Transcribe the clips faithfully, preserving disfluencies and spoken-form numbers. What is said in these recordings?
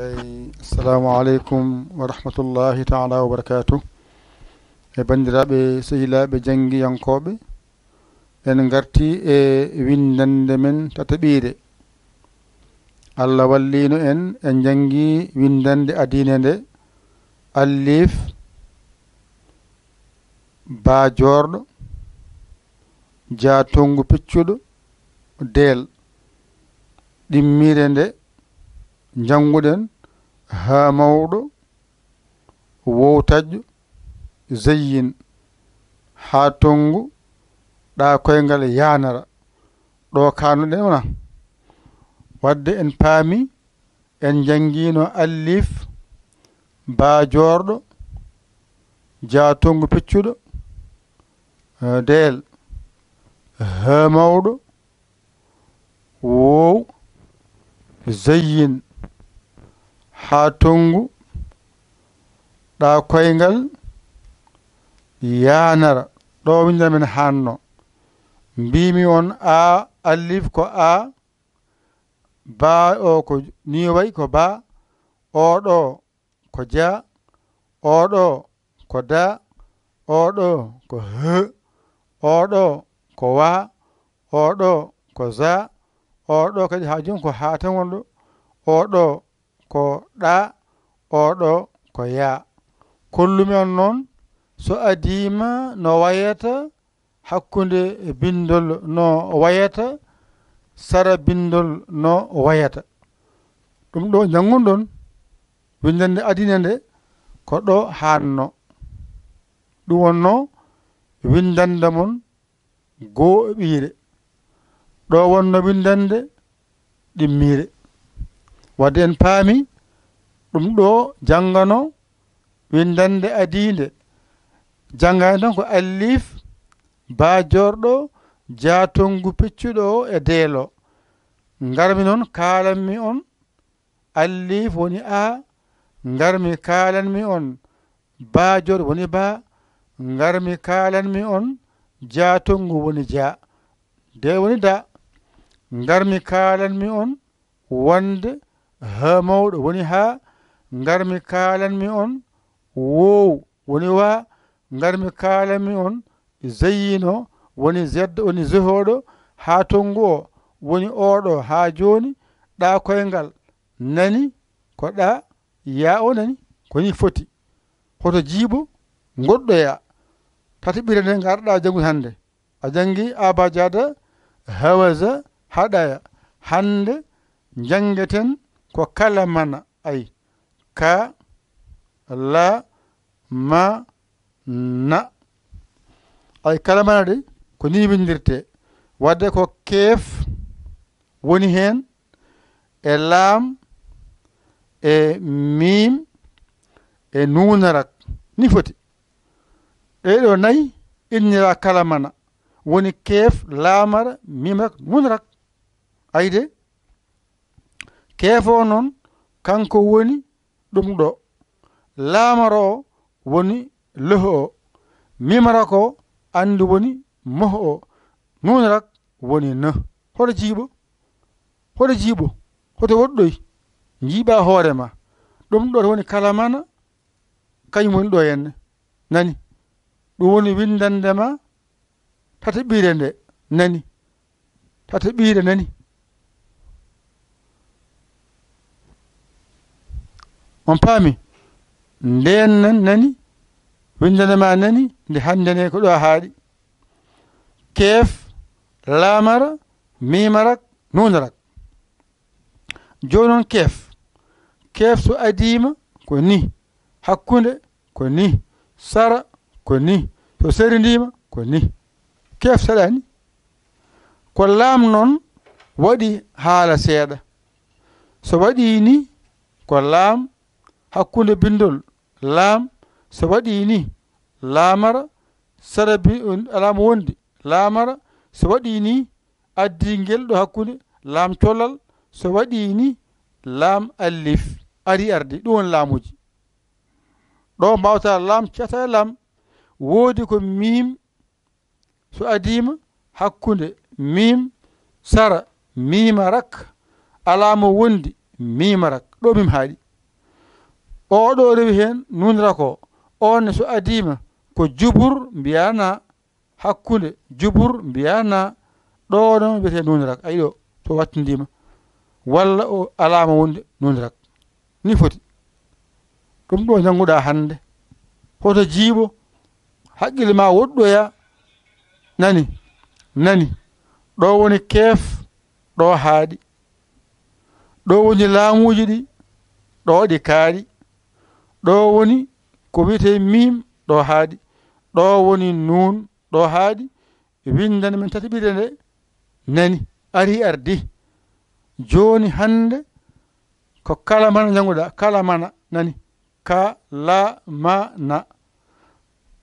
Eyi, assalamu aleykum wa rahmatullahi taala wa barakatuh. E banndiraaɓe, sehilaaɓe, janngiyankooɓe, en ngarti e winndannde men tataɓiire. Allah walliino en, en njanngi winndannde adiinde nde, alif, baa joorɗo, jaa tonngu peccuɗo, deel. Ɗimmiire nde njannguɗen, haa mawɗo, woow taƴƴo, zeyyin, haa tonngu, ɗaa koyngal yaanara. Ɗo kaanno-ɗen wona. Waɗde en paami, en njanngiino alif, baa joorɗo, jaa tonngu peccuɗo, eh, deel, haa mawɗo, woow, zeyyin, haa tonngu, ɗaa koyngal yaanara. Ɗo winnda men haanno. Mbiimi on a, alif ko a, baa o ko ni wayi ko baa, o ɗo ko jaa, o ɗo ko daa, o ɗo ko hë, o ɗo ko waa, o ɗo ko zaa, o ɗo kadi haa jooni ko haa tan wonɗo, o ɗo ko ɗaa, o ɗo ko yaa. Kollumi on noon so adiima no wayata, hakkunde binndol no wayata, sara binndol no wayata. Ɗum ɗo njanngunɗon, winndannde adiinde nde ko ɗo haanno. Ɗum wonno winndannde mon goo e ɓiire. Ɗo wonno winndannde ɗimmiire. Wadde en paami ɗum ɗo janngano winndannde adiinde. Janngani tan ko alif, baa joorɗo, jaa tonngu peccuɗo o e deelo. Ngarmi noon kaalanmi on, alif woni a, ngarmi kaalanmi on, baa joorɗo woni baa, ngarmi kaalanmi on, jaa tonngu woni jaa, deel woni daa, ngarmi kaalanmi on, wonde haa mawɗo woni haa, ngarmi kaalanmi on, woow woni waa, ngarmi kaalanmi on, zeyyin o woni zedd, woni zehooɗo, haa tonngu o woni oo ɗo haa jooni, ɗaa koyngal nani, ko ɗaa, yaa o nani, ko ni foti. Hoto jiiɓo, ngoɗɗoyaa. Tataɓire nde ngarɗaa janngude hannde. A janngi abajada, hawaza, haɗaya. Hannde njanngeten ko kalamana, ay, ka, la, ma, na. Ay, kalamana ɗe ko ni winndirtee. Wadde ko keef woni heen, e laam, e miim, e nuunarak. Ni foti. Ɗee ɗo nayi innira kalamana. Woni keef, laamara, miimrak, nuunrak. Ayi de? Keef o noon, kanko woni ɗum ɗo. Laamara o woni lëh o. Miimrak o, anndu woni mëh o. Nuunrak woni nëh. Hoto jiiɓo. Hoto jiiɓo. Hoto woɗɗoy. Njiiɓa hoore ma. Ɗum ɗo woni kalamana. Kañum woni ɗo henne. Nani? Ɗum woni winndannde ma tataɓiire nde. Nani? Tataɓiire nani? On paami? Ndeen nan nani? Winndannde ma nani? Nde hannde nde ko ɗo a haaɗi. Keef, laamara, miimarak, nuunarak. Jooni noon keef. Keef so adiima ko ni, hakkunde ko ni, sara ko ni, so serindiima ko ni. Keef saɗaani. Ko laam noon waɗi haala seeɗa. So waɗii ni ko laam, hakkunde binndol laam, so waɗii ni laamara, sara bi-, alaama wondi laamara, so waɗii ni addi ngel ɗo hakkunde laam collal, so waɗii ni laam allif ari ardi, ɗum woni laamuuji. Ɗo mbaawta laam cata e laam, woodi ko miim, so adiima hakkunde miim, sara miima rak, alaama wondi miima rak, ɗo miim haaɗi. Oo ɗoo rewi heen nuunrak o. Oon ne so adiima ko jubur mbiyaa na, hakkunde jubur mbiyaa na, ɗoo noon wiyetee nuunrak. A yiɗo so wattindiima walla o alaama wonde nuunrak. Ni foti. Ɗum ɗo njannguɗaa hannde. Hoto jiiɓo, haqqille ma woɗɗoya. Nani, nani. Ɗo woni keef, ɗo haaɗi. Ɗo woni laamuuji ɗi, ɗo ɗi kaaɗi. Ɗo woni ko wiyetee miim, ɗo haaɗi. Ɗo woni nuun, ɗo haaɗi. Winndande men tataɓire nde nani, ari ardi. Jooni hannde ko kala mana njannguɗaa, kala mana nani. Ka, la, ma, na.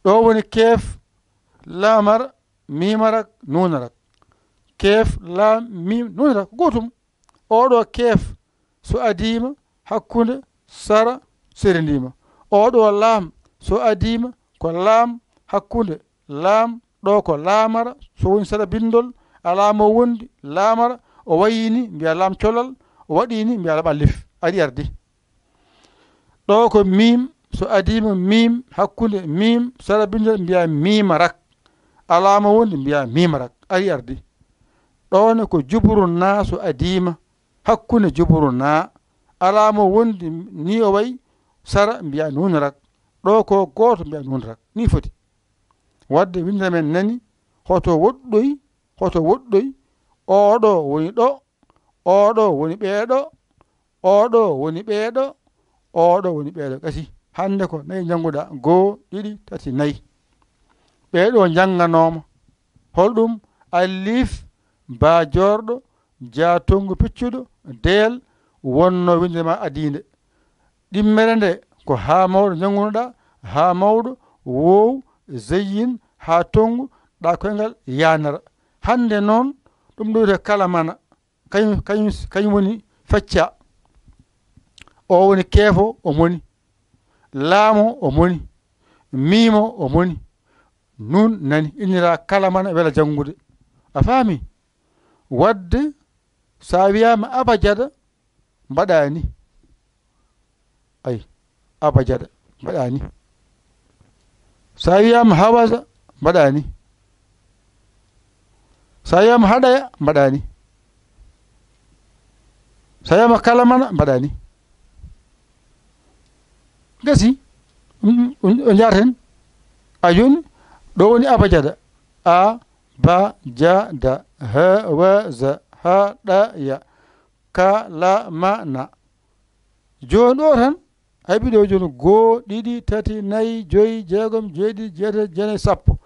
Ɗo woni keef, laamar, miimarak, nuunarak. Keef, laam, miim, nuunarak, ko gootum. Oɗo keef so adiima hakkunde sara serindiima. Oɗo laam so adiima ko laam hakkunde laam, ɗo ko laamara, so woni sara binndol, alaama o wondi, laamara, o wayini, mbiya laam colal, o waɗini, mbiya laam alif, ari ardi. Ɗo ko miim, so adiima miim, hakkunde miim, sara binndol, mbiya miima rak. Alaama wondi, mbiya miima rak, ari ardi. Ɗo ne ko juburu naa, so adiima hakkunde juburu naa, alaama wondi, ni o wayi, sara, mbiya nuun rak. Ɗo ko gooto, mbiya nuun rak. Ni foti. Wadde winnde men nani, hoto woɗɗoy, hoto woɗɗoy, oɗo woni ɗo, oɗo woni ɓeeɗo, oɗo woni ɓeeɗo, oɗo woni ɓeeɗo. Gasi, hannde ko nayi njannguɗaa, goo, ɗiɗi, tati, nayi. Ɓeeɗo njannganooma. Holɗum? Alif, baa joorɗo, jaa tonngu piccuɗo, deel, wonno winnde ma adiinde. Ɗimmere nde ko haa mawɗo njanngunoɗaa, haa mawɗo, woow, zeyyin, haa tonngu, ɗa koyngal, yaanara. Hannde noon, ɗum ɗo wiyetee kala mana. Kañum, kañum, kañum woni fecca. O woni keefo, o moni. Laamo, o moni. Miimo, o moni. Nun nani, innira kala mana wela janngude. A faami? Wadde, so a wiyaama abajada, mbaɗa ni. Ay, abajada, mbaɗa ni. So a wiyaama hawaza, mbaɗa ni. So a wiyaama haɗaya, mbaɗa ni. So a wiyaama kalamana, mbaɗa ni. Gasi, on, on, on njaarten. A jooni, ɗo woni abajada. A, ba, ja, da, ha, wa, za, ha, ɗa, ya. Ka, la, ma, na. Jooni ɗo tan, hay ɓiɗo jooni, goo, ɗiɗi, tati, nayi, joyi, jeegom, jeeɗiɗi, jeetati, jeenayi, sappo.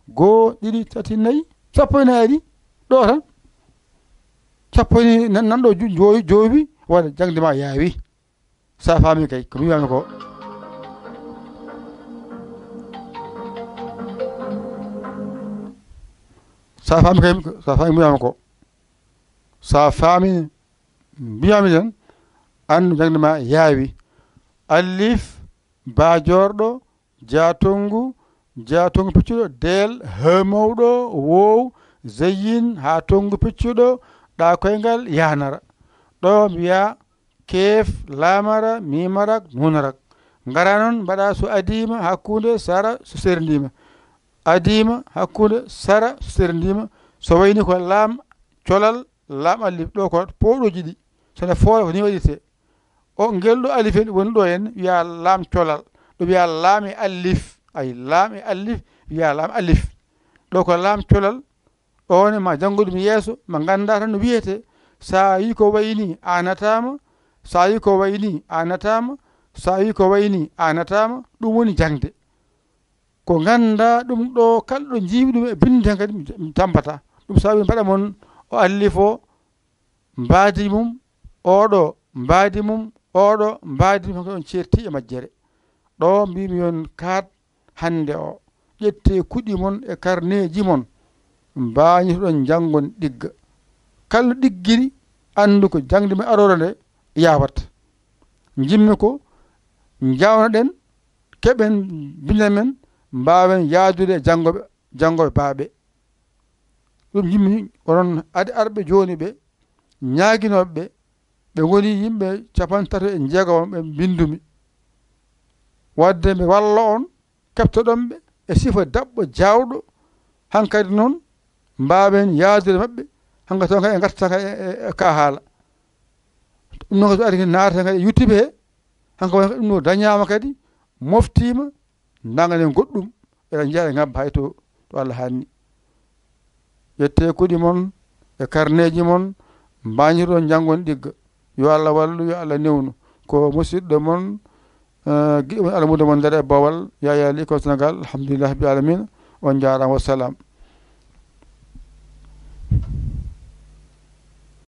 Goo, ɗiɗi, tati, nayi, sappo e nayi ari. Ɗo tan. Sappo e nayi nan, nan ɗo ju-, joowi, joowi, waɗa jaŋde ma yaawi. Sa faami kay, ko mi wiyaami ko. Sa faami kay, sa faami ko mi wiyaami ko. Sa faami, mbiyaami tan, anndu jaŋde ma yaawi. Alif, ba joorɗo, ja tonngu, ja tonngu piccuɗo, deel, ha mawɗo, woow, zeyyin, ha tonngu piccuɗo, ɗa koyngal, yaanara. Ɗo mbiya, keef, laamara, miimara, nuunara. Ngara noon, mbaɗa so adiima, hakkunde, sara, so serndiima. Adiima, hakkunde, sara, so serndiima. So wayni ko laam, colal, laam alif, ɗo ko pooɗooji ɗi. So ne foola ko ni waɗirte. O, ngel ɗo alif en woni ɗo en, wiya laam colal. Ɗo wiya laam e alif. Ay, laam e alif, wiya laam alif. Ɗo ko laam colal, ɗo ne ma janngo ɗum yeeso, ma ngannda tan no wiyete. Sa yi ko wayni, a nataama. Sa yi ko wayni, a nataama. Sa yi ko wayni, a nataama. Ɗum woni jaŋde. Ko ngannda ɗum ɗo, kala ɗo jiiwi ɗum e binde kadi mi, mi tambata. Ɗum sabi mbaɗa mon o allifo mbaadi mum, oɗo mbaadi mum, oɗo mbaadi mum, ko on ceerti e majjere. Ɗo mbimi yon kaat hannde o. Ƴette kuɗi mon e karneeji mon, mbaañitoɗon njanngon ɗigga. Kala no ɗiggiri, anndu ko jaŋde men aroore nde yawat. Njimmi ko njawnoɗen, keɓen binde men, mbaawen yaadude e janngoɓe, janngoɓe baaɓe. Ɗum njimmi onon adi arɓe jooni ɓe, ñaaginooɓe ɓe, ɓe ngoni yimɓe capanɗe tato e jeegom ɓe mbinndumi. Wadde mi walla on, keptoɗon ɓe e sifa daɓɓo jaawɗo, hankadi noon mbaawen yaadude maɓɓe, hankadi toon kadi e ngarta kadi e, e, e ka haala. Ɗum noon kadi so ari kadi naata kadi e YouTube he, hanko woni kadi ɗum ɗo dañaama kadi, moftiima, nannganen goɗɗum, eɗen njeya e ngabba hay to, to Allah hanni. Ƴettee kuɗi mon e karneeji mon, mbañiron njanngon ɗigga. Yo Allah wallu, yo Allah newnu. Ko musiɗɗo mon, eh, giɗo mon, almuudo mon nder e Bawal, Yaya Ly ko Sénégal, alhamdulillahi rabbil alamina. On njaaraama, wassalam.